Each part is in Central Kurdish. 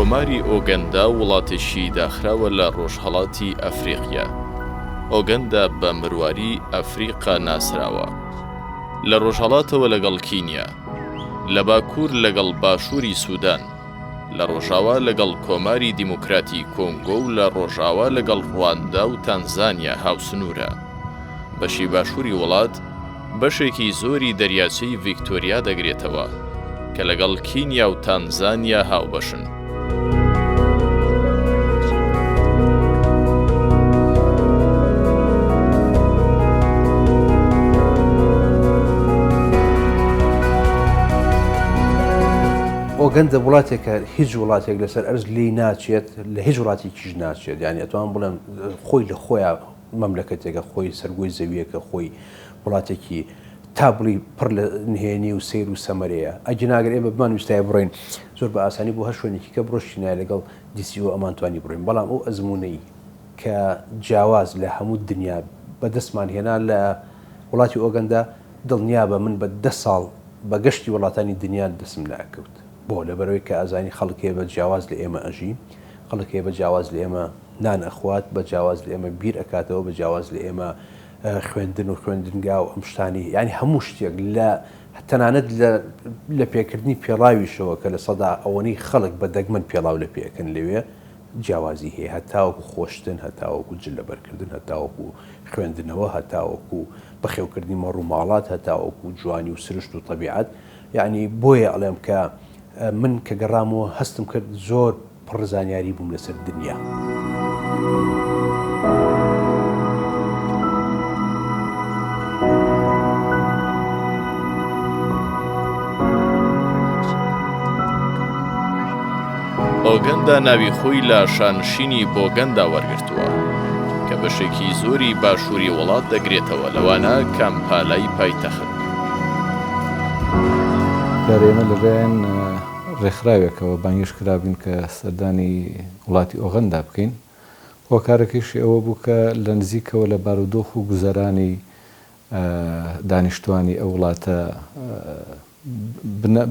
کۆماری ئۆگەندا وڵاتێکی داخراوە لە ڕۆژهەڵاتی ئەفریقیا. ئۆگەندا بە مرواری ئەفریقا ناسراوە. لە ڕۆژهەڵاتەوە لەگەڵ کینیا، لە باکوور لەگەڵ باشووری سوودان، لە ڕۆژاوا لەگەڵ کۆماری دیموکراتی کۆنگۆ و لە ڕۆژاوا لەگەڵ ڕواندا و تانزانیا هاوسنوورە. بەشی باشووری وڵات بەشێکی زۆری دەریاچەی ڤیکتۆریا دەگرێتەوە کە لەگەڵ کینیا و تانزانیا هاوبەشن. ئۆگەندە وڵاتێکە هیچ وڵاتێک لەسەر ئەرز لێی ناچێت لە هیچ وڵاتێکیش ناچێت یانی ئەتوانم بڵێم خۆی لە خۆیان مەملەکەتێکە خۆی سەرگۆی زەویەکە خۆی وڵاتێکی تا بڵی پڕ لە نهێنی و سیر و سەمەرەیە ئەگینا گەر ئێمە بمان ویستایە بڕۆین زۆر بە ئاسانی بۆ هەر شوێنێکی کە بڕۆشتینایە لەگەڵ DCO ئەمانتوانی بڕۆین بەڵام ئەو ئەزموونەی کە جیاواز لە هەموو دنیا بەدەستمان هێنا لە وڵاتی ئۆگەندا دڵنیابە من بە دە ساڵ بە گەشتی وڵاتانی دنیا دەستم نەئەکەوت بۆ لەبەرئەوەی کە ئەزانی خەڵک هەیە بە جیاواز لە ئێمە ئەژی خەڵک هەیە بە جیاواز لە ئێمە نان ئەخوات بە جیاواز لە ئێمە بیر ئەکاتەوە بە جیاواز لە ئێمە خوێندن و خوێندنگا و ئەم شتانی یانی هەموو شتێک لە تەنانەت لە لە پێکردنی پێڵاویشەوە کە لە سەدا ئەوەنەی خەڵک بە دەگمەن پێڵاو لە پێکن لەوێ جیاوازی هەیە هەتاوەکو خۆشتن هەتاوەکو جل لەبەرکردن هەتاوەکو خوێندنەوە هەتاوەکو بەخێوکردنی مەڕ و ماڵات هەتاوەکو جوانی و سروشت و تەبیعەت یەعنی بۆیە ئەڵێم کە من کە گەڕامەوە هەستم کرد زۆر پڕ زانیاری بووم لەسەر دنیا. ئۆگەندا ناوی خۆی لە شانشینی بۆگەندا وەرگرتووە، کە بەشێکی زۆری باشووری وڵات دەگرێتەوە، لەوانە کامپالای پایتەخت. دیارە ئێمە لەلایەن ڕێکخراوێکەوە بانگهێشت کرابووین کە سەردانی وڵاتی ئۆغەندا بکەین، هۆکارەکەیشی ئەوە بوو کە لە نزیکەوە لە بارودۆخ و گوزەرانی دانیشتووانی ئەو وڵاتە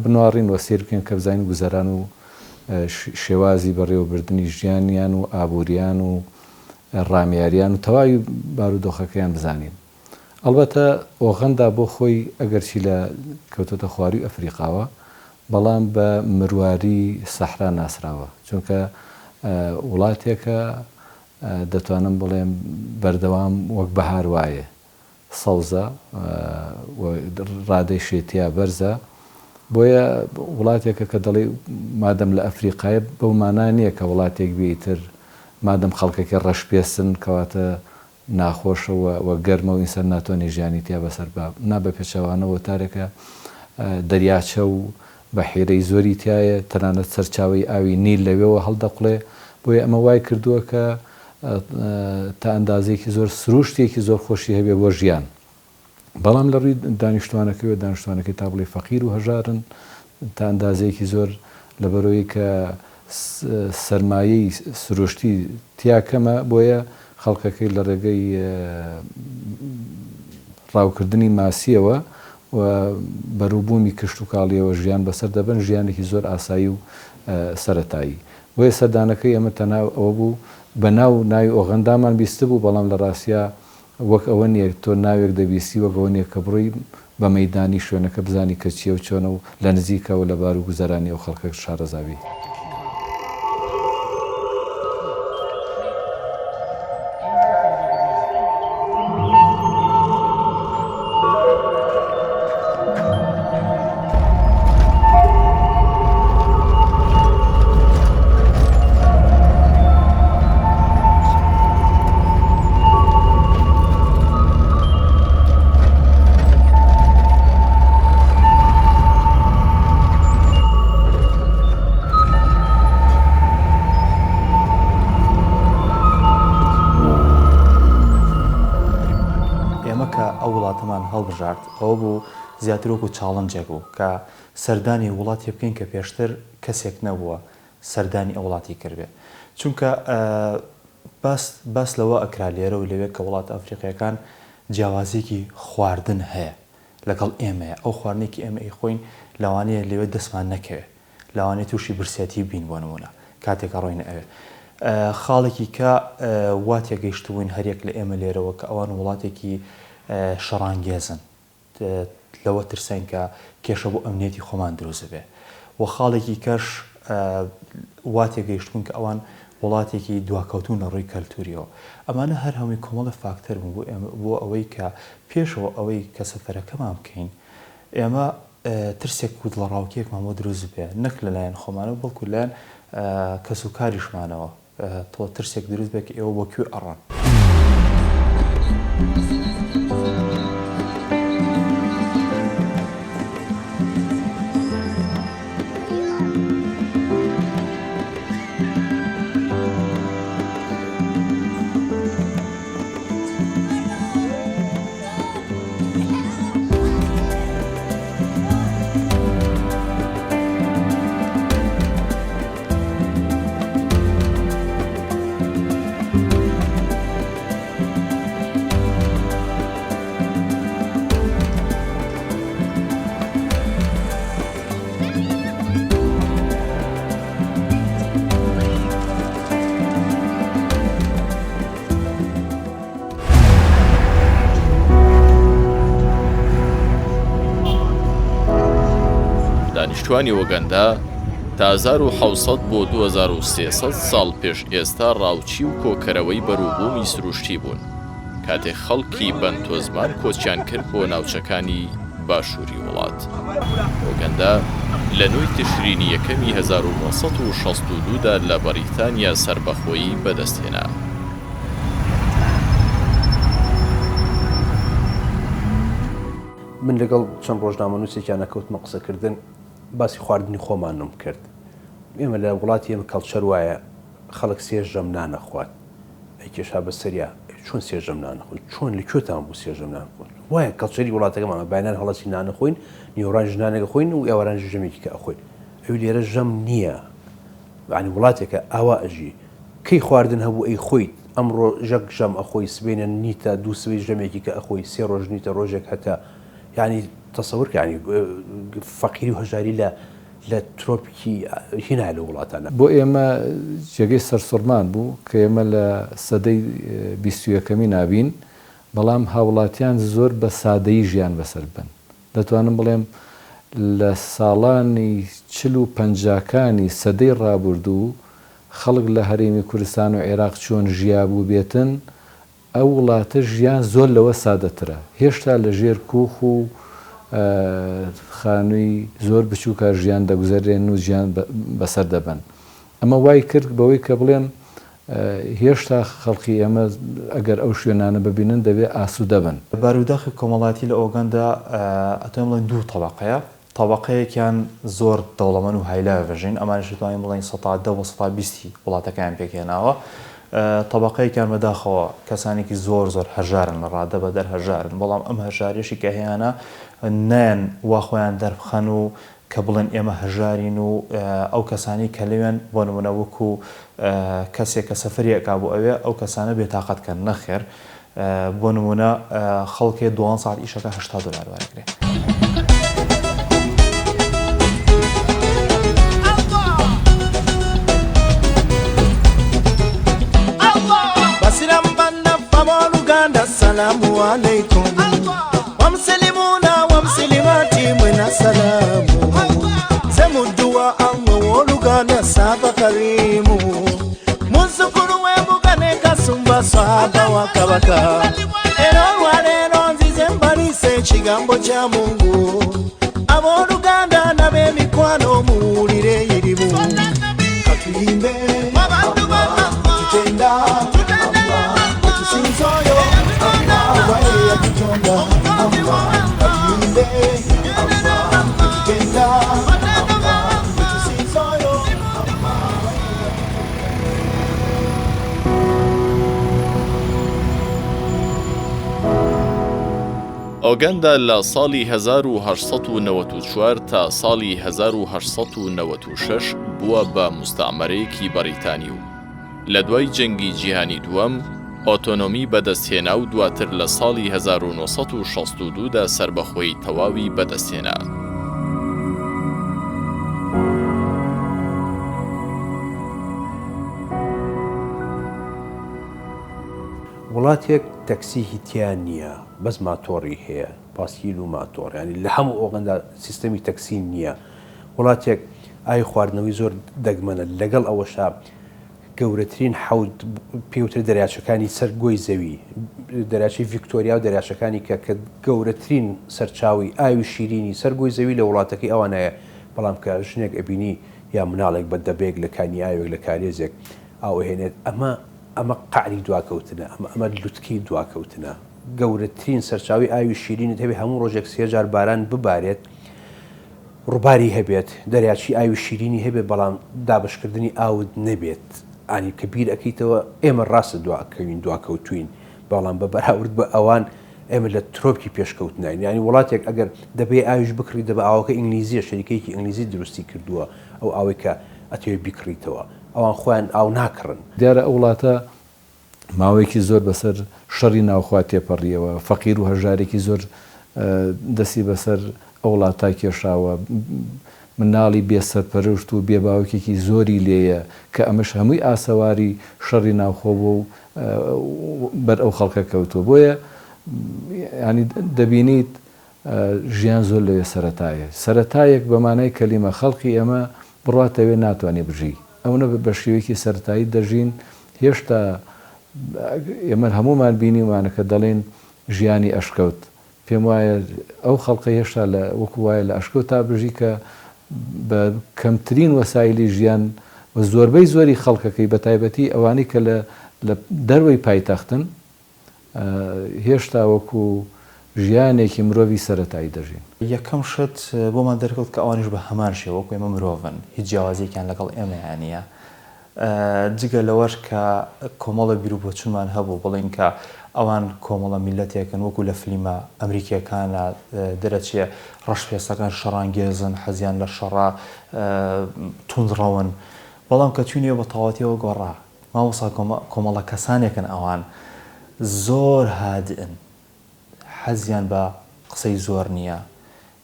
بنواڕین و سەیر بکەین کە بزانین گوزەران و شێوازی بەڕێوەبردنی ژیانیان و ئابووریان و ڕامیاریان و تەواوی بارودۆخەکەیان بزانین. ئەڵبەتە ئۆغەندا بۆ خۆی ئەگەرچی لە کەوتۆتە خوارووی ئەفریقاوە، بەڵام بە مرواری سەحرا ناسراوە، چونکە وڵاتێکە دەتوانم بڵێم بەردەوام وەک بەهار وایە، سەوزە و ڕادەی شێ تیا بەرزە، بۆیە وڵاتێکە کە دەڵێی مادەم لە ئەفریقایە بەو مانا نییە کە وڵاتێک بێ ئیتر مادەم خەڵکەکەی ڕەشپێستن کەواتە ناخۆشە و و گەرمە و ئینسان ناتوانێ ژیانی تیا بەسەر با، نا بە پێچەوانەوە تارێکە دەریاچە و بەحیرەی زۆری تیایە، تەنانەت سەرچاوەی ئاوی نیل لەوێوە هەڵدەقوڵێ، بۆیە ئەمە وای کردووە کە تا ئەندازەیەکی زۆر سرووشتێکی زۆر خۆشی هەبێ بۆ ژیان. بەڵام لە ڕووی دانیشتوانەکەیەوە دانیشتوانەکەی تا بڵێی فەقیر و هەژارن، تا ئەندازەیەکی زۆر لەبەرئەوەی کە سەرمایەی سروشتی تیا کەمە بۆیە خەڵکەکەی لە ڕێگەی ڕاوکردنی ماسییەوە و بەروبوومی کشتوکاڵییەوە ژیان بەسەر دەبەن، ژیانێکی زۆر ئاسایی و سەرەتایی. بۆیە سەردانەکەی ئێمە تەنها ئەوە بوو بە ناو ناوی ئۆغەندامان بیستبوو، بەڵام لە ڕاستیا وەک ئەوە نییە تۆ ناوێک دەبیستی وەک ئەوە نییە کە بڕۆی بە مەیدانی شوێنەکە بزانی کە چییە و چۆنە و لە نزیکەوە لە بار و گوزەرانی ئەو خەڵکە شارەزا بی. هەڵبژارد ئەوە بوو زیاتر وەکو challenge ێک بوو کە سەردانی وڵاتێ بکەین کە پێشتر کەسێک نەبووە سەردانی ئەو وڵاتی کردبێ چونکە باس باس لەوە ئەکرا لێرە و لەوێ کە وڵاتە ئەفریقیەکان جیاوازیەکی خواردن هەیە لەگەڵ ئێمەیە ئەو خواردنەی کە ئێمە ئەیخۆین لەوانەیە لەوێ دەستمان نەکەوێ لەوانەیە تووشی برسێتی بین بۆ نموونە کاتێک ئەڕۆینە ئەوێ. خاڵێکی کە وا تێگەیشتبووین هەریەک لە ئێمە لێرەوە کە ئەوان وڵاتێکی شەڕانگێزن لەوە ترساین کە کێشە بۆ ئەمنیەتی خۆمان دروست ببێ و خاڵێکی کەش وا تێگەیشتبوون کە ئەوان وڵاتێکی دواکەوتوون لە ڕووی کەلتوریەوە. ئەمانە هەر هەمووی کۆمەڵێ فاکتەر بوون بۆ ئێمە بۆ ئەوەی کە پێشەوە ئەوەی کە سەفەرەکەمان بکەین ئێمە ترسێک و دڵەڕاوکێکمان بۆ دروست ببێ نەک لەلایەن خۆمانەوە بەڵکو لایەن کەس و کاریشمانەوە تۆ ترسێک دروست بێ کە ئێوە بۆ کوێ ئەڕۆن. دانیشتوانی ئۆگەندا تا 1700 بۆ 2300 ساڵ پێش ئێستا ڕاوچی و کۆکەرەوەی بەروبوومی سروشتی بوون، کاتێک خەڵکی بەنتۆزمان کۆچیان کرد بۆ ناوچەکانی باشووری وڵات. ئۆگەندا لە نۆی تشرینی یەکەمی 1962 دا لە بەڕیتانیا سەربەخۆیی بەدەستهێنا. من لەگەڵ چەند ڕۆژنامەنووسێکیان ئەکەوتمە قسەکردن باسی خواردنی خۆمانم کرد ئێمە لە وڵاتی ئێمە culture وایە خەڵک سێ ژەم نان ئەخوات ئەی کێشا بەسەریا چۆن سێ ژەم نان ئەخۆین چۆن لە کوێتان بوو سێ ژەم نان بخۆن وایە culture ی وڵاتەکەمان بەیانیان هەڵەسی نان ئەخۆین نیوەڕانیش نانێک ئەخۆین و ئێوارانیش ژەمێکی کە ئەخۆین ئەوی لێرە ژەم نییە یانی وڵاتێکە ئاوا ئەژی کەی خواردن هەبوو ئەی خۆیت ئەمڕۆ ژەک ژەم ئەخۆی سبەینە نیتە دوو سبەی ژەمێکی کە ئەخۆی سێ ڕۆژ نیتە ڕۆژێک هەتە یانی تەسەور کە یانی فەقیری و هەژاری لە لە ترۆپکی هینا لە وڵاتانە. بۆ ئێمە جێگەی سەرسوڕمان بوو کە ئێمە لە سەدەی 21ەمی نابین، بەڵام هاوڵاتیان زۆر بە سادەیی ژیان بەسەر ببەن. دەتوانم بڵێم لە ساڵانی چل و پەنجاکانی سەدەی ڕابوردوو خەڵک لە هەرێمی کوردستان و عێراق چۆن ژیابووبێتن، ئەو وڵاتە ژیان زۆر لەوە سادەترە. هێشتا لە ژێر کوخ و خانووی زۆر بچووکا ژیان دەگوزەرێنن و ژیان بەسەر دەبەن. ئەمە وای کرد بەوەی کە بڵێم هێشتا خەڵکی ئێمە ئەگەر ئەو شوێنانە ببینن دەبێ ئاسوودە بن. باروداخی کۆمەڵایەتی لە ئۆگەندا ئەتوانین بڵێین دوو تەبەقەیە، تەبەقەیەکیان زۆر دەوڵەمەن و high life ئەژین، ئەمانیش دەتوانین بڵێین سەتا دە بۆ سەتا بیستی وڵاتەکەیان پێکهێناوە، تەبەقەیەکیان بەداخەوە کەسانێکی زۆر زۆر هەژارن لە ڕادە بەدەر هەژارن، بەڵام ئەم هەژاریەشی کە هەیانە نایەن وا خۆیان دەربخەن و کە بڵێن ئێمە هەژارین و ئەو کەسانەی کە لەوێن بۆ نمونە وەکو کەسێک کە سەفەری ئەکا بۆ ئەوێ ئەو کەسانە بێتاقەت کەن نەخێر بۆ نمونە خەڵکێ دوان ساعت ئیشەکە 80 دلار وەرەگرێ. سلام عليكم ومسلمون ومسلمات من السلام سمدوا الله ولغانا سابا كريم muzukulu w'embuga ne kasumba swaba wa kabaka era olwaleero nzize mbalise ekigambo kya mungu abooluganda n'ab'emikwano muwulire irimu katuyimbe tutenda tusinze oyo Allah eyatutonda katuyimbe tutenda tusinze oyo ئۆگەندا لە ساڵی 1894 تا ساڵی 1896 بووە بە موستەعمەرەیەکی بەڕیتانی و لە دوای جەنگی جیهانی دووەم ئۆتۆنۆمی بەدەستهێنا و دواتر لە ساڵی 1962 دا سەربەخۆیی تەواوی بەدەستهێنا. وڵاتێک تەکسیی تیا نییە بەس ماتۆڕی هەیە پاسکیل و ماتۆڕ یانی لە هەموو ئۆغەندا سیستەمی تەکسی نییە وڵاتێک ئاوی خواردنەوەی زۆر دەگمەنە لەگەڵ ئەوەشا گەورەترین حەوت پێوترە دەریاچەکانی سەر گۆی زەوی دەریاچەی ڤیکتۆریا و دەریاچەکانی کە کە گەورەترین سەرچاوی ئاوی شیرینی سەر گۆی زەوی لە وڵاتەکەی ئەوانایە بەڵام کە ژنێک ئەبینی یا مناڵێک بە دەبێک لە کانی ئاوێک لە کارێزێک ئاو ئەهێنێت ئەمە ئەمە قەعری دواکەوتنە، ئەمە ئەمە لوتکەی دواکەوتنە. گەورەترین سەرچاوەی ئاوی شیرینت هەبێت، هەموو ڕۆژێک سێ جار باران ببارێت، ڕووباری هەبێت، دەریاچەی ئاوی شیرینی هەبێت، بەڵام دابەشکردنی ئاوت نەبێت. ئانی کە بیر ئەکەیتەوە ئێمە ڕاستە دواکەوین، دواکەوتووین، بەڵام بە بەراورد بە ئەوان ئێمە لە ترۆپکی پێشکەوتناین. یانی وڵاتێک ئەگەر دەبێ ئاویش بکڕی، دەبە ئاوەکە ئینگلیزییە، شەریکەیەکی ئینگلیزی دروستی کردووە ئەو ئاوەی کە ئەتەوێ بیکڕیتەوە. ئەوان خۆیان ئاو ناکڕن. دیارە ئەو وڵاتە ماوەیەکی زۆر بەسەر شەڕی ناوخوا تێپەڕییەوە، فەقیر و هەژارێکی زۆر دەستی بەسەر ئەو وڵاتە کێشاوە، مناڵی بێ سەرپەرشت و بێ باوکێکی زۆری لێیە کە ئەمەش هەمووی ئاسەواری شەڕی ناوخۆ بووە و بەر ئەو خەڵکە کەوتووە. بۆیە یانی دەبینیت ژیان زۆر لەوێ سەرەتایە. سەرەتایەک بە مانای کەلیمە، خەڵقی ئێمە بڕواتە وێ ناتوانێ بژی. ئەونە بە شێوەیەکی سەرەتایی دەژین، هێشتا ئێمە هەموومان بینیومانە کە دەڵێن ژیانی ئەشکەوت. پێم وایە ئەو خەڵقە هێشتا لە وەکوو وایە لە ئەشکەوتا بژی کە بە کەمترین وەسایلی ژیان و زۆربەی زۆری خەڵکەکەی بە تایبەتی ئەوانەی کە لە لە دەروەی پایتەختن هێشتا وەکو ژیانێکی مرۆڤی سەرەتایی دەژین. یەکەم شت بۆمان دەرکەوت کە ئەوانیش بە هەمان شێوە وەکو ئێمە مرۆڤن، هیچ جیاوازییەکیان لەگەڵ ئێمەیا نییە. جگە لەوەش کە کۆمەڵە بیروبۆچونمان هەبوو بڵێین کە ئەوان کۆمەڵە میللەتێکن وەکو لە فلیمە ئەمریکییەکانا دەرەچێ ڕەشپێستەکان شەڕانگێزن، حەزیان لە شەڕە، توندڕەون. بەڵام کە چووینەوە بە تەواوەتیەوە گۆڕا. مامۆستا کۆمەڵە کەسانێکن ئەوان زۆر هادئن حەزیان بە قسەی زۆر نییە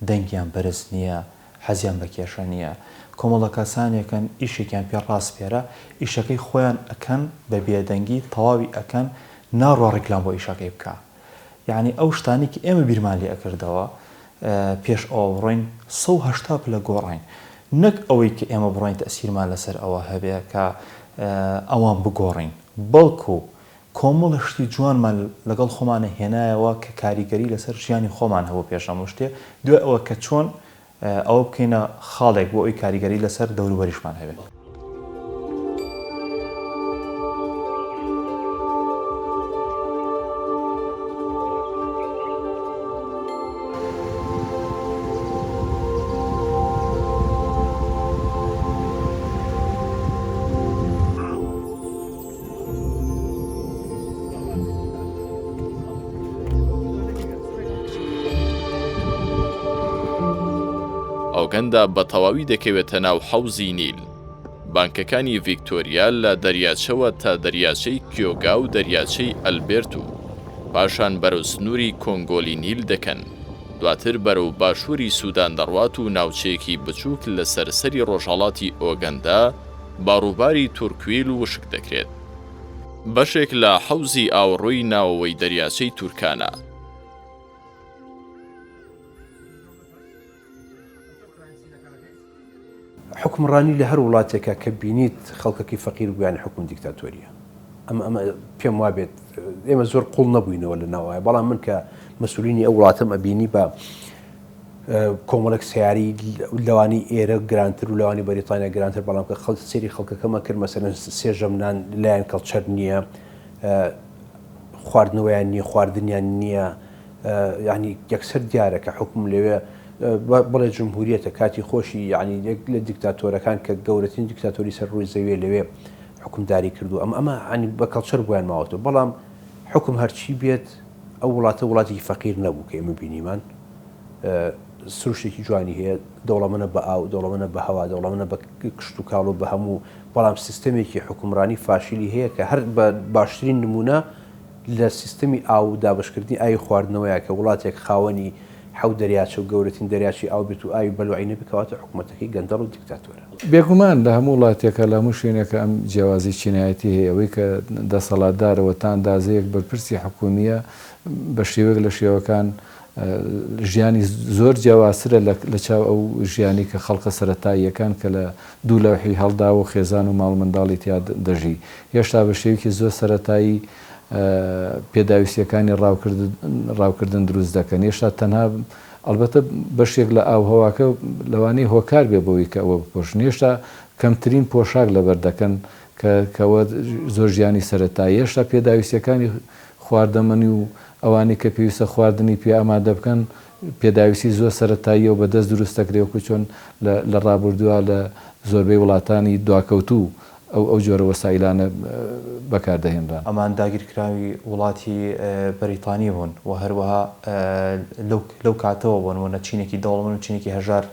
دەنگیان بەرز نییە حەزیان بە کێشە نییە کۆمەڵە کەسانێکن ئیشێکیان پێ ڕاسپێرە ئیشەکەی خۆیان ئەکەن بە بێدەنگی تەواوی ئەکەن ناڕوا ڕیکلام بۆ ئیشەکەی بکا یەعنی ئەو شتانەی کە ئێمە بیرمان لێ ئەکردەوە پێش ئەوە بڕۆین 180 پلە گۆڕاین نەک ئەوەی کە ئێمە بڕۆین تەئسیرمان لەسەر ئەوە هەبێ کە ئەوان بگۆڕین بەڵکو کۆمەڵە شتی جوانمان لەگەڵ خۆمانە هێنایەوە کە کاریگەری لەسەر ژیانی خۆمان هەبوو پێش هەموو شتێ دوای ئەوە کە چۆن ئەوە بکەینە خاڵێک بۆ ئەوی کاریگەری لەسەر دەوروبەریشمان هەبێ. ئۆگەندا بە تەواوی دەکەوێتە ناو حەوزی نیل. بانکەکانی ڤیکتۆریا لە دەریاچەوە تا دەریاچەی کیۆگا و دەریاچەی ئەلبێرت و پاشان بەرەو سنووری کۆنگۆلی نیل دەکەن، دواتر بەرەو باشووری سودان دەڕوات و ناوچەیەکی بچووک لەسەر سەری ڕۆژهەڵاتی ئۆگەندا بە ڕووباری تورکویل وشک دەکرێت. بەشێک لە حەوزی ئاوەڕۆی ناوەوەی دەریاچەی تورکانە. حوکمڕانی لە هەر وڵاتێکا کە بینیت خەڵکەکەی فەقیر بوو یانی حوکم دیکتاتۆریە ئەمە ئەمە پێم وابێت ئێمە زۆر قوڵ نەبووینەوە لە ناوایە بەڵام من کە مەسولینی ئەو وڵاتم ئەبینی بە کۆمەڵێک سیاری لەوانی ئێرە گرانتر و لەوانی بەریتانیا گرانتر بەڵام کە خەڵک سێری خەڵکەکەمە کرد مەسەلەن سێژەم نان لایەن کەڵچەر نییە خواردنەوەیان نییە خواردنیان نییە یانی یەکسەر دیارە کە حوکم لەوێ بڵێ جمهوریەتە کاتی خۆشی یانی یەک لە دیکتاتۆرەکان کە گەورەترین دیکتاتۆری سەر ڕووی زەویە لەوێ حوکمداری کردو ئەم ئەمە عنی بە کەڵچەر بۆیان ماوەتەوە بەڵام حوکم هەرچی بێت. ئەو وڵاتە وڵاتێکی فەقیر نەبوو کە ئێمە بینیمان. سروشتێکی جوانی هەیە، دەوڵەمەنە بە ئاو، دەوڵەمەنە بە هەوا، دەوڵەمەنە بە کشتوکاڵ و بە هەموو، بەڵام سیستەمێکی حوکمڕانی فاشیلی هەیە کە هەر بە باشترین نموونە لە سیستەمی ئاو و دابەشکردنی ئاوی خواردنەوەیە کە وڵاتێک خاوەنی حەوت دەریاچە و گەورەترین دەریاچەی ئاو بێت و ئاوی بەلوعی نەبێت کەواتە حکومەتەکەی گەندەڵ و دیکتاتۆرە. بێگومان لە هەموو وڵاتێکا لە هەموو شوێنێکا ئەم جیاوازی چینایەتی هەیە، ئەوەی کە دەسەڵاتدارە و تا ئەندازەیەک بەرپرسی حکوومییە بە شێوەیەک لە شێوەکان ژیانی زۆر جیاوازترە لە چاو ئەو ژیانی کە خەڵکە سەرەتاییەکان کە لە دوو لەوحی هەڵداوە و خێزان و ماڵ و منداڵی تیا دەژی هێشتا بە شێوەیەکی زۆر سەرەتایی پێداویستیەکانی ڕاوکردن دروست دەکەن هێشتا تەنها ئەڵبەتە بەشێک لە ئاوهەواکە لەوانەیە هۆکار بێ بۆی کە ئەوە بپۆشن هێشتا کەمترین پۆشاک لەبەر دەکەن کە کەوە زۆر ژیانی سەرەتایی هێشتا پێداویستیەکانی خواردەمەنی و ئەوانەی کە پێویستە خواردنی پێ ئامادە بکەن پێداویستی زۆر سەرەتاییە و بە دەست دروست دەکرێ وەکو چۆن لە لە ڕابوردووا لە زۆربەی وڵاتانی دواکەوتوو ئەو ئەو جۆرە وەسائیلانە بەکار دەهێنران. ئەمان داگیرکراوی وڵاتی بەریتانی بوون و هەروەها لەو لەو کاتەوە بۆ نموونە چینێکی دەوڵەمەند و چینێکی هەژار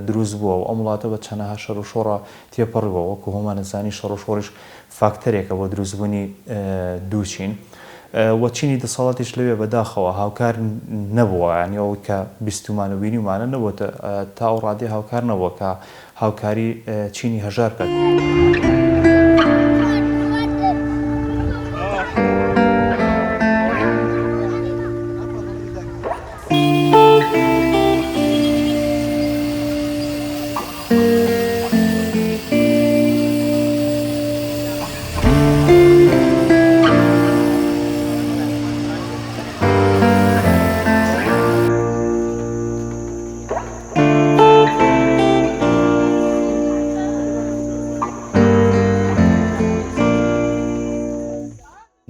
دروست بووە و ئەم وڵاتە بە چەنەها شەڕ و شۆڕا تێپەڕیوە وەکو هۆمان ئەزانین شەڕ و شۆڕیش فاکتەرێکە بۆ دروستبوونی دوو چین و چینی دەسەڵاتیش لەوێ بەداخەوە هاوکار نەبووە یانی ئەوەی کە بیستومان و بینیومانە نەبووەتە تا ئەو ڕادەیە هاوکار نەبووە کە هاوکاری چینی هەژار بکات.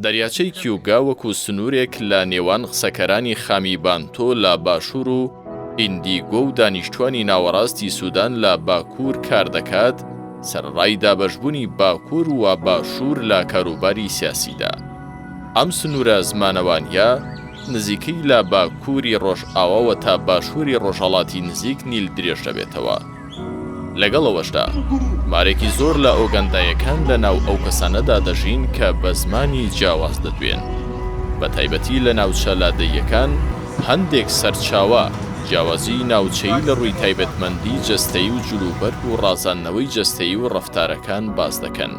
دەریاچەی کیوگا وەکو سنوورێک لە نێوان قسەکەرانی خامی بانتۆ لە باشوور و ئیندیگۆ و دانیشتوانی ناوەڕاستی سودان لە باکوور کار دەکات، سەرەڕای دابەشبوونی باکوور و باشوور لە کاروباری سیاسیدا. ئەم سنوورە زمانەوانییە نزیکەی لە باکووری ڕۆژئاواوە تا باشووری ڕۆژهەڵاتی نزیک نیل درێژ دەبێتەوە. لەگەڵ ئەوەشدا، ژمارەیەکی زۆر لە ئۆگەنداییەکان لە ناو ئەو کەسانەدا دەژین کە بە زمانی جیاواز دەدوێن، بە تایبەتی لە ناوچە لادێیەکان، هەندێک سەرچاوە، جیاوازیی ناوچەیی لە ڕووی تایبەتمەندی جەستەیی و جلوبەرگ و ڕازاندنەوەی جەستەیی و ڕەفتارەکان باس دەکەن،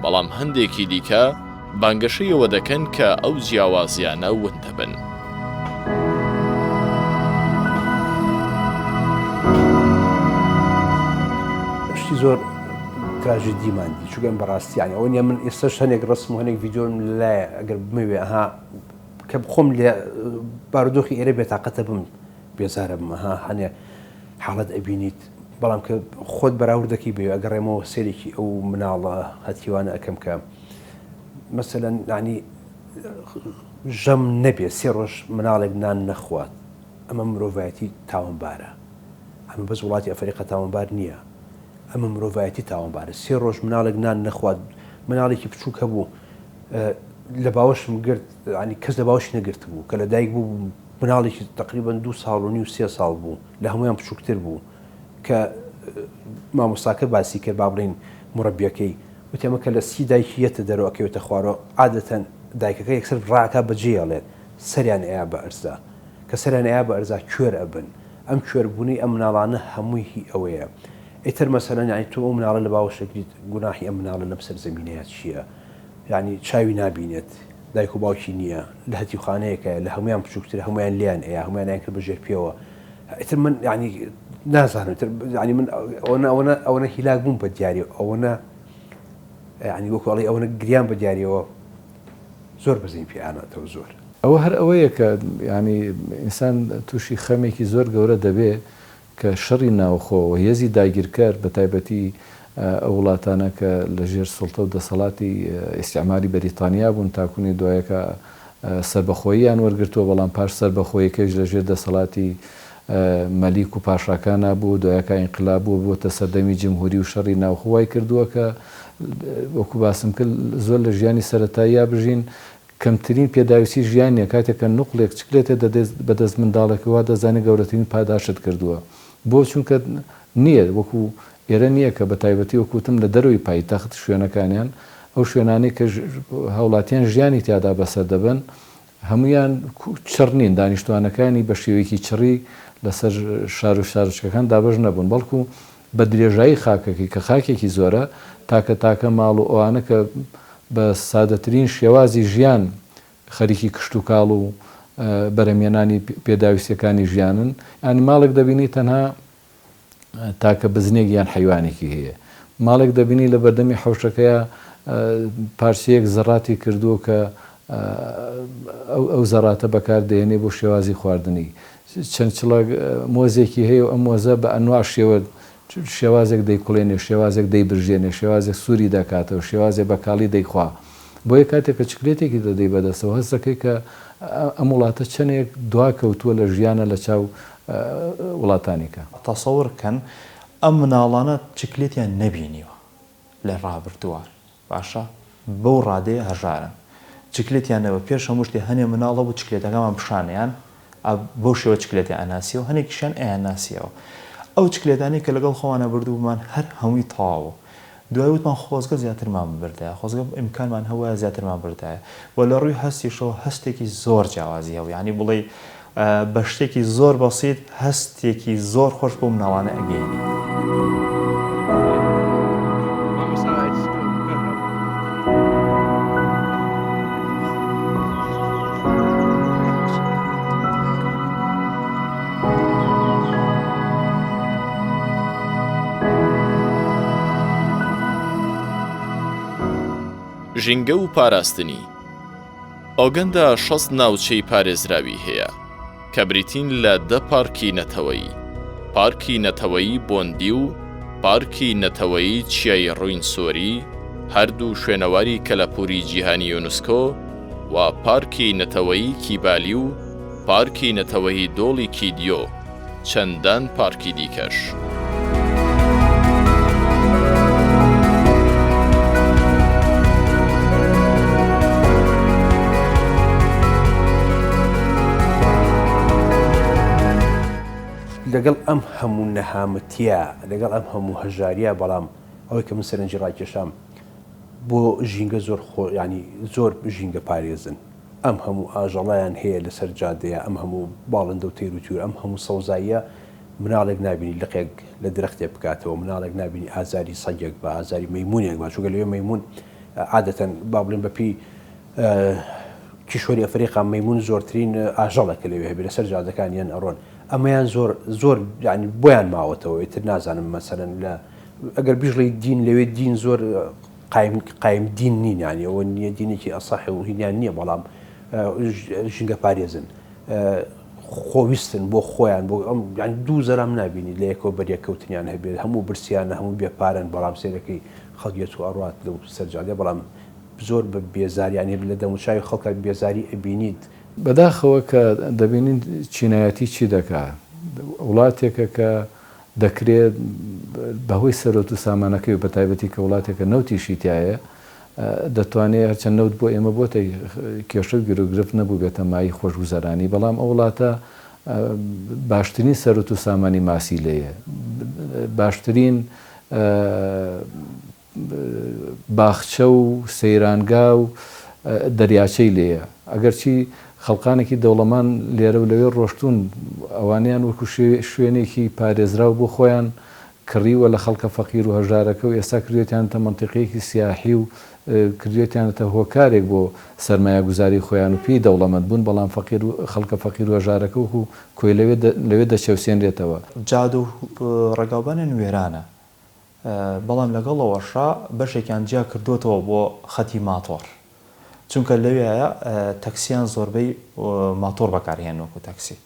بەڵام هەندێکی دیکە بانگەشەی ئەوە دەکەن کە ئەو جیاوازییانە ون دەبن. شتی زۆر تراژیدیمان دی چونکە بەڕاستی یانی ئەوە نیە من ئێستاش هەنێک ڕەسم و هەنێک ڤیدیۆم لەلایە ئەگەر بمەوێ ئەها کە خۆم لە بارودۆخی ئێرە بێتاقەتە بم بێزارە بم ئەها هەنێ حاڵەت ئەبینیت بەڵام کە خۆت بەراورد دەکەی بێ ئەگەڕێمەوە سێرێکی ئەو مناڵە هەتیوانە ئەکەم کە مەسەلەن یانی ژەم نەبێ سێ ڕۆژ مناڵێک نان نەخوات ئەمە مرۆڤایەتی تاوانبارە ئەمە بەس وڵاتی ئەفەریقا تاوانبار نییە ئەمە مرۆڤایەتی تاوانبارە سێ ڕۆژ مناڵێک نان نەخوات مناڵێکی بچووک هەبوو لە باوەشم گرت ینی کەس لە باوەشی نەگرت بوو کە لە دایک بوو مناڵێکی تقریبا دو ساڵ و نیو سێ ساڵ بوو لە هەمویان بچووکتر بوو کە مامۆستاکە باسی کرد با بڵین مربیەکەی وتی ئەمە کە لە سکی دایکی یەتە دەرەوە ئەکەوێتە خوارەوە عادەتەن دایکەکە یەکسەر ڕاکا بەجێی ئەڵێت سەریان ئەیا بە ئەرزا کە سەریان ئەیا بە ئەرزا کوێر ئەبن ئەم کوێر بوونەی ئەم مناڵانە هەمووی هی ئەوەیە ئیتر مەسەلەن یانی تۆ ئەو مناڵە لە باوەش ئەگریت گوناحی ئەم مناڵە لەم سەر زەمینەیا چییە یانی چاوی نابینێت دایک و باوکی نییە لە هەتیوخانەیەکایە لە هەموویان بچووکترە هەموویان لێیان ئەیا هەموویان ئەیان کرد بە ژێر پێوە ئیتر من یانی نازانم ئیتر یانی من ئەوەنە ئەوەنە ئەوەنە هیلاک بووم بە دیاری ئەوەنە یانی وەکو ئەڵێی ئەوەنە گریان بە دیاریەوە زۆر بەزەیم پێ ئاناتەوە زۆر. ئەوە هەر ئەوەیە کە یانی ئینسان تووشی خەمێکی زۆر گەورە دەبێ کە شەڕی ناوخۆ و هێزی داگیرکەر بە تایبەتی ئەو وڵاتانە کە لە ژێر سوڵتە و دەسەڵاتی ئیستیعماری بەریتانیا بوون تاکونی دوایەکە سەربەخۆییان وەرگرتووە بەڵام پاش سەربەخۆیەکەیش لە ژێر دەسەڵاتی مەلیک و پاشاکانا بوو دوایەکە ئینقلاب بوو بووەتە سەردەمی جمهوری و شەڕی ناوخۆ وای کردووە کە وەکو باسم کرد زۆر لە ژیانی سەرەتاییا بژین. کەمترین پێداویستی ژیان نیە کاتێک کە نوقڵێک چکلێتێ دەدەیت بە دەست منداڵێک وا دەزانێت گەورەترین پاداشتت کردووە بۆ چونکە نیە وەکو ئێرە نیە کە بە تایبەتی وەکو وتم لە دەرەوەی پایتەخت شوێنەکانیان ئەو شوێنانەی کە هاوڵاتیان ژیانی تیادا بەسەر دەبەن هەموویان چڕ نین دانیشتوانەکانی بە شێوەیەکی چڕی لەسەر شار و شارۆچکەکان دابەش نەبوون بەڵکو بە درێژایی خاکەکەی کە خاکێکی زۆرە، تاکە تاکە ماڵ و ئەوانە کە بە سادەترین شێوازی ژیان خەریکی کشتوکاڵ و بەرهەمهێنانی پێداویستیەکانی ژیانن، یانی ماڵێک دەبینی تەنها تاکە بزنێک یان حەیوانێکی هەیە، ماڵێک دەبینی لە بەردەمی حەوشەکەیا پارچەیەک زەڕاتی کردووە کە ئەو زەڕاتە بەکار دەهێنێ بۆ شێوازی خواردنی. چەند چڵە مۆزێکی هەیە و ئەم مۆزە بە ئەنواع شێوە شێوازێک دەیکوڵێنێ و شێوازێک دەیبرژێنێ، شێوازێک سووری دەکاتەوە، شێوازێک بە کاڵی دەیخوا. بۆیە کاتێک کە چکلێتێکی دەدەی بە دەستەوە هەست دەکەی کە ئەم وڵاتە چەندێک دواکەوتووە لە ژیانە لە چاو وڵاتانی کە. تەسەور کەن ئەم مناڵانە چکلێتیان نەبینیوە لە ڕابردووە باشە بەو ڕادەیە هەژارن چکلێتیان نەبوو پێش هەموو شتێ هەنێ مناڵ هەبوو چکلێتەکەمان پیشانیان ئە بەو شێوە چکلێتیان ئەناسیەوە هەنێکیشیان ئەیانناسیەوە ئەو چکلێتانەی کە لەگەڵ خۆمانا بردووبوومان هەر هەمووی تەواو بوو دوای وتمان خۆزگە زیاترمان ببردایە خۆزگە ئیمکانمان هەبوایە زیاترمان بردایە و لە ڕووی هەستیشەوە هەستێکی زۆر جیاوازی هەبوو یانی بڵێی بە شتێکی زۆر بەسیت هەستێکی زۆر خۆش بەو مناڵانە ئەگەیەنی. ژینگە و پاراستنی. ئۆگەندا 60 ناوچەی پارێزراوی هەیە کە بریتین لە دە پارکی نەتەوەیی، پارکی نەتەوەیی بۆندی و پارکی نەتەوەیی چیای ڕوینسۆری، هەردوو شوێنەواری کەلەپووری جیهانی یونسکۆ، و پارکی نەتەوەیی کیبالی و پارکی نەتەوەیی دۆڵی کیدیۆ، چەندان پارکی دیکەش. لەگەڵ ئەم هەموو نەهامەتیە، لەگەڵ ئەم هەموو هەژاریە، بەڵام ئەوەی کە من سەرنجی ڕاکێشام بۆ ژینگە زۆر خۆ یانی زۆر ژینگە پارێزن. ئەم هەموو ئاژەڵەیان هەیە لەسەر جادەیە، ئەم هەموو باڵندە و تەیر و تور، ئەم هەموو سەوزاییە، مناڵێک نابینی لقێک لە درەختێک بکاتەوە، مناڵێک نابینی ئازاری سەگێک با، ئازاری مەیموونێک با، چونکە لەوێ مەیموون عادەتەن با بڵێن بە پێی کیشوەری ئەفریقا مەیموون زۆرترین ئاژەڵە کە لەوێ هەبێ لەسەر جادەکان یان ئەڕۆن، ئەمەیان زۆر زۆر یانی بۆیان ماوەتەوە، ئیتر نازانم مەسەلەن لە ئەگەر بیشڵێی دین لەوێ دین زۆر قایم قایم دین نین یانی ئەوە نییە دینێکی ئەسەح و هینیان نییە بەڵام ژینگە پارێزن خۆویستن بۆ خۆیان بۆ ئەم یانی دوو زەرام نابینی لە یەکەوە بەریەککەوتنیان هەبێت هەموو برسیانە هەموو بێپارەن بەڵام سێرەکەی خەڵک یەت و ئەڕوات لەو سەرجادە بەڵام زۆر بە بێزاریان لە دەموچاوی خەڵکە بێزاری ئەبینیت. بەداخەوە کە دەبینین چینایەتی چی دەکا وڵاتێکە کە دەکرێت بەهۆی سەرۆت و سامانەکەی و بەتایبەتی کە وڵاتێکە نەوتیشی تیایە دەتوانێت هەرچەند نەوت بۆ ئێمە بۆتە کێشە و گیروگرفت نەبووبێتە مایەی خۆشگوزەرانی بەڵام ئەو وڵاتە باشترین سەرۆت و سامانی ماسی لێیە باشترین باخچە و سەیرانگا و دەریاچەی لێیە. ئەگەرچی خەڵکانێکی دەوڵەمان لێرە و لەوێ ڕۆشتوون، ئەوانەیان وەکو شوێنێکی پارێزراو بۆ خۆیان کڕیوە لە خەڵکە فەقیر و هەژارەکە و ئێستا کردوێتیانەتە مەنتیقەیەکی سیاحی و کردوێتیانەتە هۆکارێک بۆ سەرمایەگوزاری خۆیان و پێی دەوڵەمەند بوون، بەڵام فەقیر و خەڵکە فەقیر و هەژارەکە وەکو کۆیلە لەوێ دەچەوسێنرێتەوە. جادە و ڕێگاوبانیان وێرانە، بەڵام لەگەڵ ئەوەشا بەشێکیان جیا کردۆتەوە بۆ خەتی ماتۆڕ چونکە لەویایە تەکسیان زۆربەی ماتۆڕ بەکارهێن وەکو تەکسی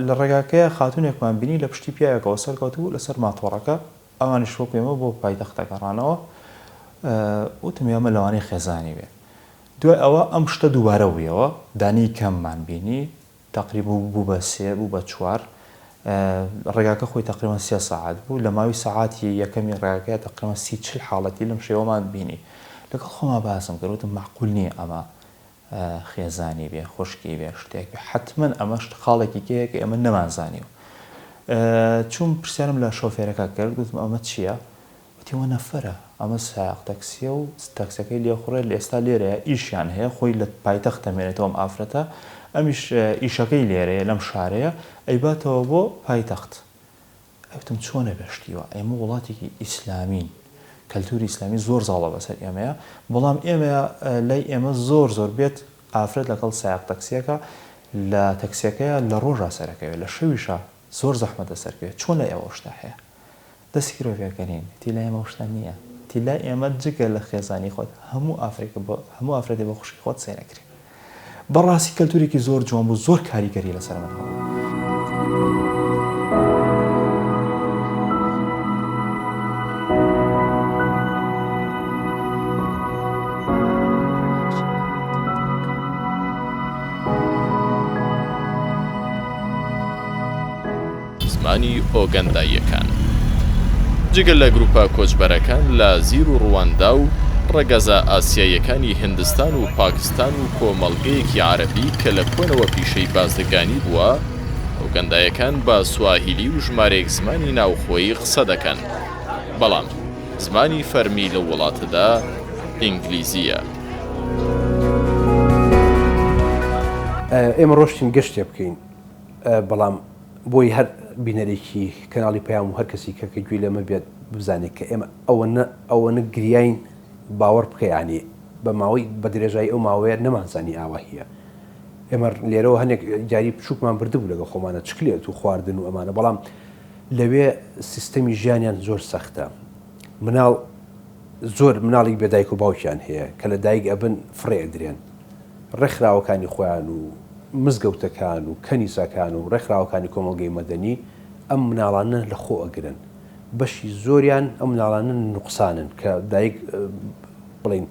لە ڕێگاکەیە خاتونێکمان بینی لە پشتی پیاوێکەوە سەرکەوتبوو لەسەر ماتۆڕەکە ئەوانیش وەکو ئێمە بۆ پایتەختە گەڕانەوە وتم ئەمە لەوانەیە خێزانی بێ دوای ئەوە ئەم شتە دووبارە بوویەوە دانی کەممان بینی تەقریبا بوو بە سێ بوو بە چوار ڕێگاکە خۆی تەقریبا سێ سەعات بوو لە ماوەی سەعاتی یەکەمی ڕێگاکەیا تەقریبا سی چل حاڵەتی لەم شێوەمان بینی. لەگەڵ خۆما باسم کرد وتم مەعقول نییە ئەمە خێزانی بێ خوشکی بێ شتێک بێ حەتمەن ئەمە شت خاڵێکی کەیە کە ئێمە نەمانزانیوە. چووم پرسیارم لە شۆفێرەکە کرد گوتم ئەمە چییە؟ وتی ئەوە نەفەرە ئەمە سایەق تەکسیە و تەکسەکەی لێخوڕێ لە ئێستا لێرەیە ئیشیان هەیە خۆی لە پایتەخت دەمێنێتەوە ئەم ئافرەتە ئەمیش ئیشەکەی لێرەیە لەم شارەیە ئەیباتەوە بۆ پایتەخت. ئەوتم چۆنە بێ شتی وا ئێمە وڵاتێکی ئیسلامین کەلتوری ئیسلامی زۆر زاڵە بەسەر ئێمەیە بەڵام ئێمە لای ئێمە زۆر زۆر بێت ئافرەت لەگەڵ سایەق تەکسیەکە لە تەکسیەکەیە لە ڕۆژا سەرەکەوێ لە شەویشا زۆر زەحمەتە سەرکەوێ چۆن لای ئێوە ئەو شتە هەیە دەستی کردوە پێکەنین وتی لای ئێمە ئەو شتە نییە وتی لای ئێمە جگە لە خێزانی خۆت هەموو ئافرەتێک بە هەموو ئافرەتێ بە خوشکی خۆت سەیرەکرێ بەڕاستی کەلتورێکی زۆر جوان بوو زۆر کاریگەری لەسەر من هەبوو. زمانی ئۆگەنداییەکان جگە لە گروپە کۆچبەرەکان لە زیر و ڕواندا و ڕەگەزە ئاسیاییەکانی هیندستان و پاکستان و کۆمەڵگەیەکی عەرەبی کە لە کۆنەوە پیشەی بازرگانی بووە، ئۆگەندایەکان بە سواهیلی و ژمارەیەک زمانی ناوخۆیی قسە دەکەن، بەڵام زمانی فەرمی لەو وڵاتەدا ئینگلیزییە. ئێمە ڕۆشتین گەشتێ بکەین. بەڵام بۆی هەر بینەرێکی کەناڵی پەیام و هەر کەسی کە کە گوێی لەمە بێت بزانێت کە ئێمە ئەوەنە ئەوەنە گریاین باوەڕ بکە یانی بە ماوەی بە درێژایی ئەو ماوەیە نەمانزانی ئاوا هیە ئێمە لێرەوە هەنێک دیاری بچووکمان بردبوو لەگەڵ خۆمانە چکلێت و خواردن و ئەمانە بەڵام لەوێ سیستەمی ژیانیان زۆر سەختە مناڵ زۆر مناڵی بێ دایک و باوکیان هەیە کە لە دایک ئەبن فڕێ ئەدرێن ڕێکخراوەکانی خۆیان و مزگەوتەکان و کەنیسەکان و ڕێکخراوەکانی کۆمەڵگەی مەدەنی ئەم مناڵانە لە خۆ ئەگرن بەشی زۆریان ئەم مناڵانە نوقسانن کە دایک بڵین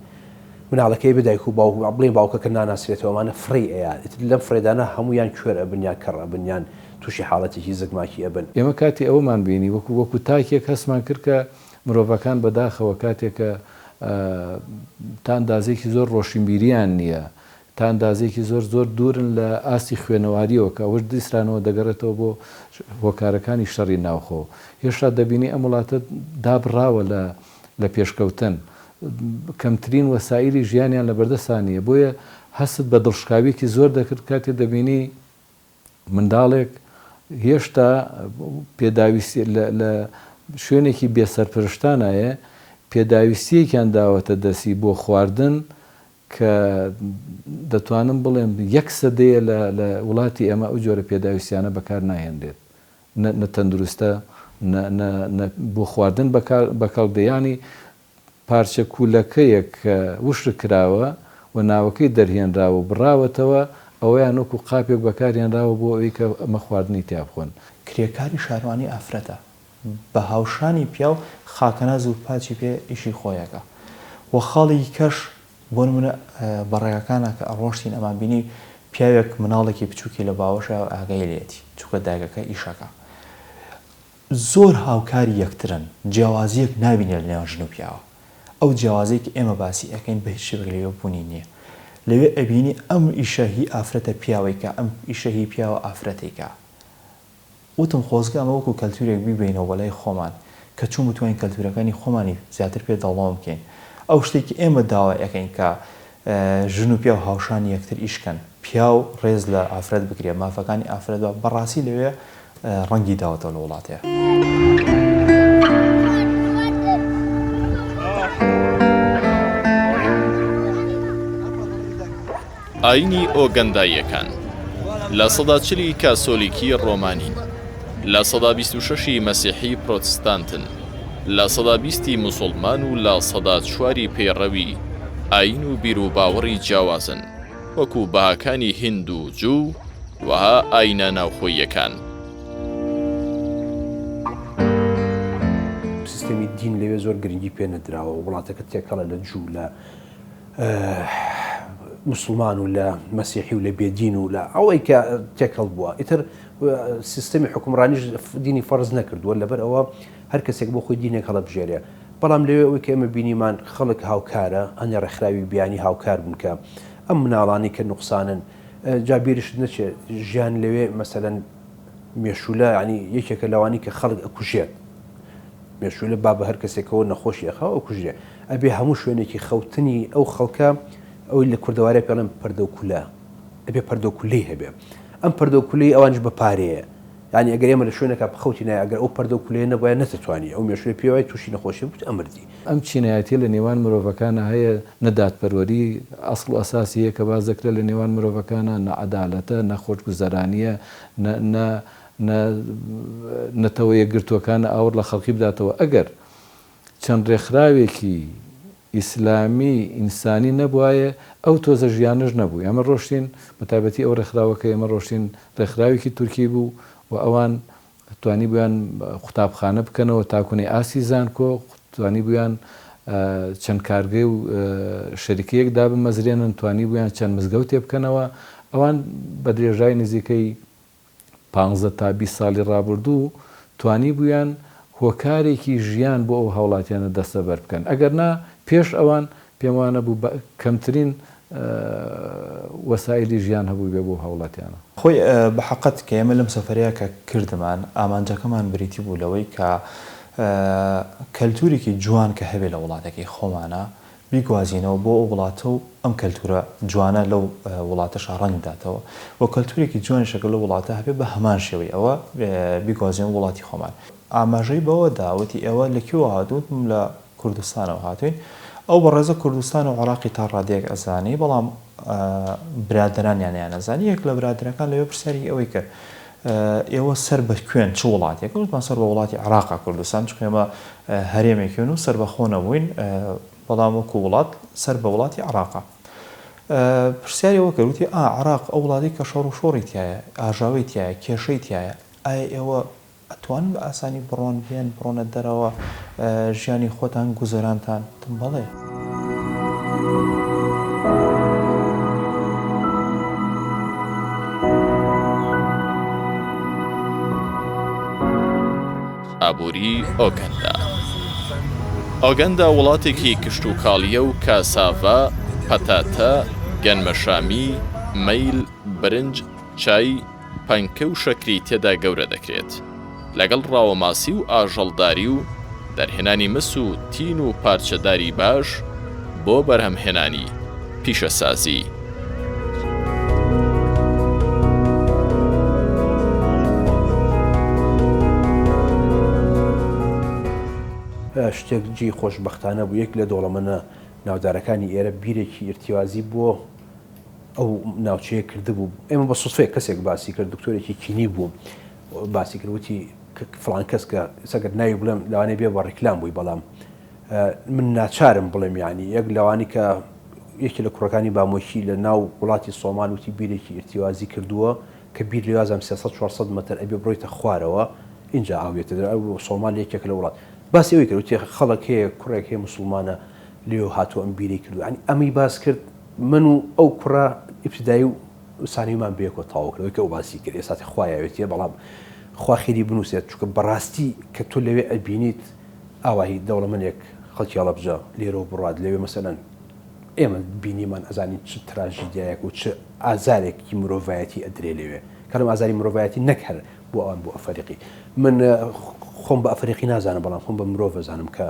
مناڵەکەی بە دایک و باوک بڵێن باوکەکە ناناسرێتەوە ئەمانە فڕێی ئەیا ئیتر لەم فڕێدانە هەموویان کوێر ئەبن یان کەڕ ئەبن یان تووشی حاڵەتێکی زگماکی ئەبن. ئێمە کاتی ئەوەمان بینی وەکو وەکو تاکێک هەستمان کرد کە مرۆڤەکان بەداخەوە کاتێک کە تا ئەندازەیەکی زۆر ڕۆشنبیریان نییە، تا ئەندازەیەکی زۆر زۆر دوورن لە ئاستی خوێنەوارییەوە کە ئەوەش دیسرانەوە دەگەڕێتەوە بۆ هۆکارەکانی شەڕی ناوخۆ. هێشتا دەبینی ئەم وڵاتە دابڕاوە لە لە پێشکەوتن. کەمترین وەسائیلی ژیانیان لەبەردەستا نییە. بۆیە هەستت بە دڵشکاوییەکی زۆر دەکرد کاتێ دەبینی منداڵێک هێشتا پێداویستی لە شوێنێکی بێ سەرپەرشتانایە، پێداویستییەکیان داوەتە دەستی بۆ خواردن کە دەتوانم بڵێم یەک سەدەیە لە لە وڵاتی ئێمە ئەو جۆرە پێداویستیانە بەکار ناهێنرێت نە نە تەندروستە نە نە نە بۆ خواردن بەکار بەکەڵک دێ یانی پارچە کوولەکەیەک کە وشک کراوە و ناوەکەی دەرهێنراوە و بڕاوەتەوە، ئەوەیان وەکو قاپێک بەکارهێنراوە بۆ ئەوەی کە ئەمە خواردنی تیا بخۆن. کرێکاری شارەوانی ئافرەتە بە هاوشانی پیاو خاکەناز و پاچی پێ ئیشی خۆی ئەکا و خاڵێکی کەش بۆ نمونە بە ڕێگاکانا کە ئەڕۆشتین ئەمان بینی پیاوێک مناڵێکی بچوکی لە باوەشە و ئاگای لێیەتی چونکە دایکەکە ئیشەکا زۆر هاوکاری یەکترن، جیاوازییەک نابینی لە نێوان ژن و پیاوە، ئەو جیاوازیەی کە ئێمە باسی ئەکەین بە هیچ شێوەیەک لەوێ بوونی نییە، لەوێ ئەبینی ئەم ئیشە هی ئافرەتە پیاو ئەیکا، ئەم ئیشە هی پیاوە ئافرەت ئەیکا. وتم خۆزگە ئەمە وەکو کەلتورێک بیبەینەوە بۆ لای خۆمان، کە چۆن بتوانین کەلتورەکانی خۆمانی زیاتر پێ دەوڵەمەند بکەین. ئەو شتەی کە ئێمە داوای ئەکەین کە ژن و پیاو هاوشانی یەکتر ئیش کەن، پیاو ڕێز لە ئافرەت بگرێ، مافەکانی ئافرەت بە، بەڕاستی لەوێ ڕەنگی داوەتەوە لە وڵاتێ. ئایینی ئۆگەنداییەکان 40% ی کاسۆلیکی ڕۆمانین، 26% ی مەسیحی پرۆتستانتن، 20% ی موسوڵمان و 4% ی پەیڕەوی ئایین و بیروباوەڕی جیاوازن. وەکو بەهاکانی هیند و جوو وەها ئاینە ناوخۆییەکان. سیستەمی دین لەوێ زۆر گرنگی پێ نەدراوە، وڵاتەکە تێکەڵە لە جوو لە موسڵمان و لە مەسیحی و لە بێدین و لە ئەوەی کە تێکەڵ بووە ئیتر سیستەمی حکومڕانیش دینی فەرز نەکردووە لەبەر ئەوە هەر کەسێک بۆ خۆی دینێک هەڵەبژێرێ. بەڵام لەوێ ئەوەی کە ئێمە بینیمان خەڵک هاوکارە، هەندێ ڕێکخراوی بیانی هاوکار بوون کە ئەم مناڵانەی کە نوقسانن جا بیرشت نەچێت ژیان لەوێ مەسەلەن مێشولە یانی یەکێکە لەوانی کە خەڵک ئەکوژێت مێشولە با بە هەر کەسێکەوە نەخۆشی ئەخا و ئەکوژرێ ئەبێ هەموو شوێنێکی خەوتنی ئەو خەڵکە ئەوەی لە کوردەوارێ پێڵێن پەردە و کولە ئەبێ پەردە و کولەی هەبێ ئەم پەردە و کولەی ئەوانیش بە پارەیە یانی ئەگەر ئێمە لە شوێنێکا بخەوتینایە ئەگەر ئەو پەردە و کولەیە نەبوایە نەتەتوانی ئەو مێشولەی پێ وایە تووشی نەخۆشی ببوویت ئەمردی. ئەم چینایەتیە لە نێوان مرۆڤەکانا هەیە نە دادپەروەری ئەسڵ و ئەساسی هەیە کە باس دەکرێت لە نێوان مرۆڤەکانا نە عەدالەتە نە خۆشگوزەرانیە نە نە نە نەتەوە یەکگرتووەکانە ئاوڕ لە خەڵکی بداتەوە ئەگەر چەند ڕێکخراوێکی ئیسلامی ئینسانی نەبوایە ئەو تۆزە ژیانەش نەبوو ئێمە ڕۆشتین بە تایبەتی ئەو ڕێکخراوە کە ئێمە ڕۆشتین ڕێکخراوێکی تورکی بوو و ئەوان توانیبوویان قوتابخانە بکەنەوە تاکونەی ئاستی زانکۆ توانیبوویان چەند کارگەی و شەریکەیەک دابمەزرێنن توانیبوویان چەند مزگەوتێ بکەنەوە ئەوان بە درێژای نزیکەی پانزە تا 20 ساڵی ڕابردوو توانیبوویان هۆکارێکی ژیان بۆ ئەو هاوڵاتیانە دەستەبەر بکەن ئەگەر نا پێش ئەوان پێم وانەبوو بە کەمترین وەسائیلی ژیان هەبووبێ بۆ هاوڵاتیانە. خۆی بە حەقت کە ئێمە لەم سەفەرەیا کە کردمان ئامانجەکەمان بریتی بوو لەوەی کە کەلتورێکی جوان کە هەبێ لە وڵاتەکەی خۆمانا بیگوازینەوە بۆ ئەو وڵاتە و ئەم کەلتورە جوانە لەو وڵاتەشا ڕەنگ بداتەوە و کەلتورێکی جوانیش ئەگەر لەو وڵاتە هەبێ بە هەمان شێوەی ئەوە بیگوازینەوە وڵاتی خۆمان. ئاماژەی بەوە دا وتی ئێوە لە کوێوە هاتوون؟ وتم لە کوردستانەوە هاتووین. ئەو بەڕێزە کوردستان و عێراقی تا ڕادەیەک ئەزانی، بەڵام برادەرانیان نەیانئەزانی. یەک لە برادەرەکان لەوێ پرسیاری ئەوەی کرد، ئێوە سەر بە کوێن، چ وڵاتێکن؟ وتمان سەر بە وڵاتی عێراقە کوردستان، چونکە ئێمە هەرێمێکین و سەربەخۆ نەبووین، بەڵام وەکو وڵات سەر بە وڵاتی عێراقە. پرسیاری ئەوە کرد، وتی ئا عێراق ئەو وڵاتەی کە شەڕ و شۆڕی تیایە، ئاژاوەی تیایە، کێشەی تیایە، ئایا ئێوە ئەتوانن بە ئاسانی بڕۆن بێن بڕۆنە دەرەوە ژیانی خۆتان گوزەرانتان؟ وتم بەڵێ. ئابووری ئۆگەندا ئۆگەندا وڵاتێکی کشتوکاڵییە و کاساڤا، پەتاتە، گەنمەشامی، مەیل، برنج، چای، پەنکە و شەکری تێدا گەورە دەکرێت، لەگەڵ ڕاوەماسی و ئاژەڵداری و دەرهێنانی مس و تین و پارچە داری باش بۆ بەرهەمهێنانی پیشەسازی. شتێک جێی خۆشبەختانە بوو، یەک لە دەوڵەمەنە ناودارەکانی ئێرە بیرێکی ئیرتیوازی بۆ ئەو ناوچەیە کردبوو ئێمە بە سوتفەیەک کەسێک باسی کرد دکتۆرێکی کینی بوو باسی کرد وتی فڵان کەس کە سەگەر ناوی بڵێم لەوانەیە بێ بە ڕیکلام بووی بەڵام من ناچارم بڵێم یعنی یەک لەوانی کە یەکی لە کوڕەکانی بامۆکی لە ناو وڵاتی سۆمال وتی بیرێکی ئیرتیوازی کردووە کە بیر لێوازم 300 400 متر ئەبێ بڕۆیتە خوارەوە اینجا ئاوێتە ئەو سۆمال یەکێک لە وڵات باسی ئەوی کرد وتی خەڵک هەیە کوڕێک هەیە مسلمانە لێو هاتوو ئەم بیری کردو یعنی ئەمی باس کرد من و ئەو کوڕە ئیبتیدایی و سانەویمان بەیەکەوە تەواو کرد ئەوەی کە ئەو باسی کرد ئێستا خوا یاوێتیە بەڵام خوا خێری بنووسێت چونکە بەڕاستی کە تۆ لەوێ ئەبینیت ئاواهی دەوڵەمەنێک خەڵکی هەڵەبجە لێرەوە بڕات لەوێ مەسەلەن ئێمە بینیمان ئەزانین چ تراژیدیایەک و چ ئازارێکی مرۆڤایەتی ئەدرێ لەوێ کەڵم ئازاری مرۆڤایەتی نەک هەر بۆ ئەوان بۆ ئەفەریقی من خۆم بە ئەفەریقی نازانم بەڵام خۆم بە مرۆڤ ئەزانم کە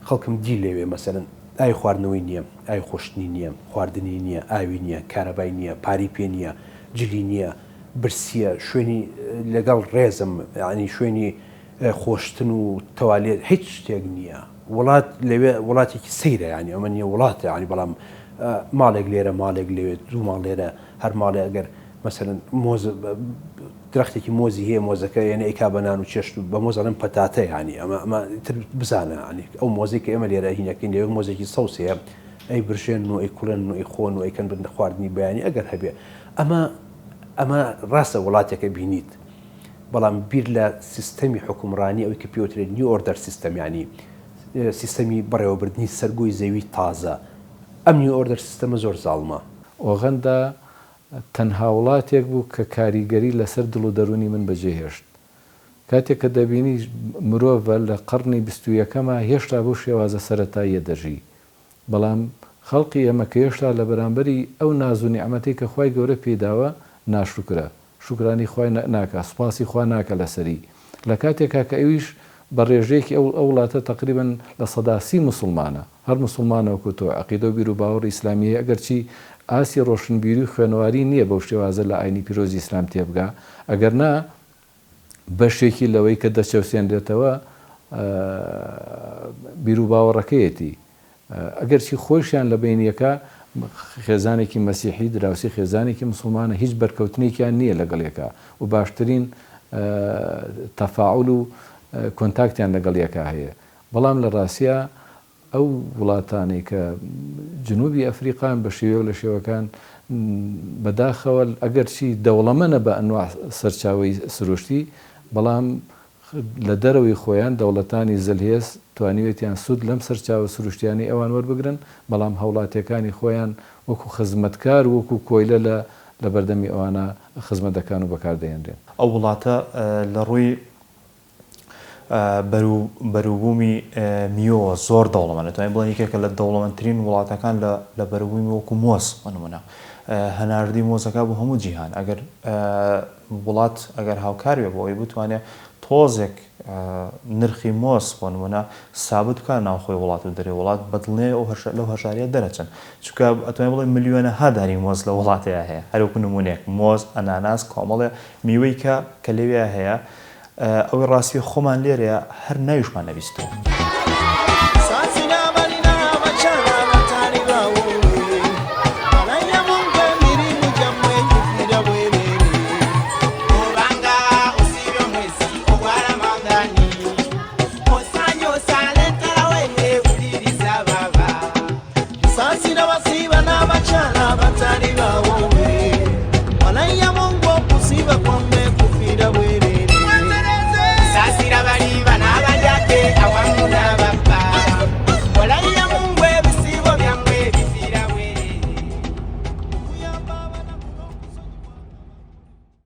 خەڵکم دی لەوێ مەسەلەن ئاوی خواردنەوەی نییە، ئاوی خۆشتنی نییە، خواردنی نییە، ئاوی نییە، کارەبای نییە، پارەی پێ نییە، جلی نییە، برسییە، شوێنی لەگەڵ ڕێزم یانی شوێنی خۆشتن و تەوالێت هیچ شتێک نییە. وڵات لەوێ وڵاتێکی سەیرە یانی ئەمە نییە وڵاتە یانی بەڵام ماڵێک لێرە ماڵێک لەوێ دوو ماڵ لێرە هەر ماڵێ ئەگەر مەسەلەن مۆز درەختێکی مۆزی هەیە مۆزەکە یعنی ئەیکا بە نان و چێشت و بە مۆز ئەڵێن پەتاتە یعنی ئەمە ئەمە تر بزانە یعنی ئەو مۆزەی کە ئێمە لێرە هینەکەین لەوێ مۆزێکی سەوز هەیە ئەی برژێنن و ئەی کوڵێنن و ئەی خۆن و ئەیکەن بە خواردنی بەیانی ئەگەر هەبێ ئەمە ئەمە ڕاستە وڵاتێکە بینیت بەڵام بیر لە سیستەمی حکومڕانی ئەوی کە پێوترێت new order system یعنی سیستەمی بەڕێوەبردنی سەرگۆی زەوی تازە ئەم new order system ە زۆر زاڵمە. ئۆغەندا تەنها وڵاتێک بوو کە کاریگەری لەسەر دڵ و دەروونی من بەجێهێشت. کاتێک کە دەبینی مرۆڤە لە قەڕنی 21ەمە هێشتا بەو شێوازە سەرەتاییە دەژی بەڵام خەڵقی ئێمە کە هێشتا لە بەرامبەری ئەو ناز و نیعمەتەی کە خوای گەورە پێی داوە ناشوکرە شوکرانی خوای ناکا سوپاسی خوا ناکا لەسەری لە کاتێکا کە ئەویش بە ڕێژەیەکی ئەو ئەو وڵاتە تەقریبەن 30% موسڵمانە هەر موسڵمانە وەکو تۆ عەقیدە و بیروباوەڕی ئیسلامی هەیە ئەگەرچی ئاستی ڕۆشنبیری و خوێنەواری نییە بەو شێوازە لە ئاینی پیرۆزی ئیسلام تێبگا ئەگەر نا بەشێکی لەوەی کە دەچەوسێنرێتەوە بیروباوەڕەکەیەتی ئەگەرچی خۆیشیان لە بەینیەکە خێزانێکی مەسیحی دراوسی خێزانێکی مسوڵمانە هیچ بەرکەوتنێکیان نییە لەگەڵ یەکا و باشترین تەفاعول و کۆنتاکتیان لەگەڵ یەکا هەیە بەڵام لە ڕاستیا ئەو وڵاتانەی کە جنوبی ئەفریقان بە شێوەیەک لە شێوەکان بەداخەوە ئەگەرچی دەوڵەمەنە بە ئەنواع سەرچاوەی سروشتی بەڵام لە دەرەوەی خۆیان دەوڵەتانی زلهێز توانیوێتیان سوود لەم سەرچاوە سروشتیانەی ئەوان وەربگرن، بەڵام هاوڵاتیەکانی خۆیان وەکو خزمەتکار و وەکو کۆیلە لە لە بەردەمی ئەوانە خزمەت دەکان و بەکار دەهێنرێن. ئەو وڵاتە لە ڕووی بەروبوومی میوەوە زۆر دەوڵەمەندە، دەتوانین بڵێین یەکێکە لە دەوڵەمەندترین وڵاتەکان لە بەروبوومی وەکو مۆز بۆ نموونە هەناردەی مۆزەکە بۆ هەموو جیهان ئەگەر وڵات ئەگەر هاوکار بێ بۆ ئەوەی بتوانێ تۆزێک نرخی مۆز بۆ نموونە سابت بکا ناوخۆی وڵات و دەرەوەی وڵات بە دڵنیایی ئەو هەژا لەو هەژاریە دەرەچن چونکە ئەتوانین بڵێین ملیۆنەها داری مۆز لە وڵاتەیا هەیە هەر وەکو نموونەیەک مۆز ئەناناس کۆمەڵێ میوەی کە کە لەوێیا هەیە ئەوەی ڕاستی خۆمان لێرەیە هەر ناویشمان نەبیستووە.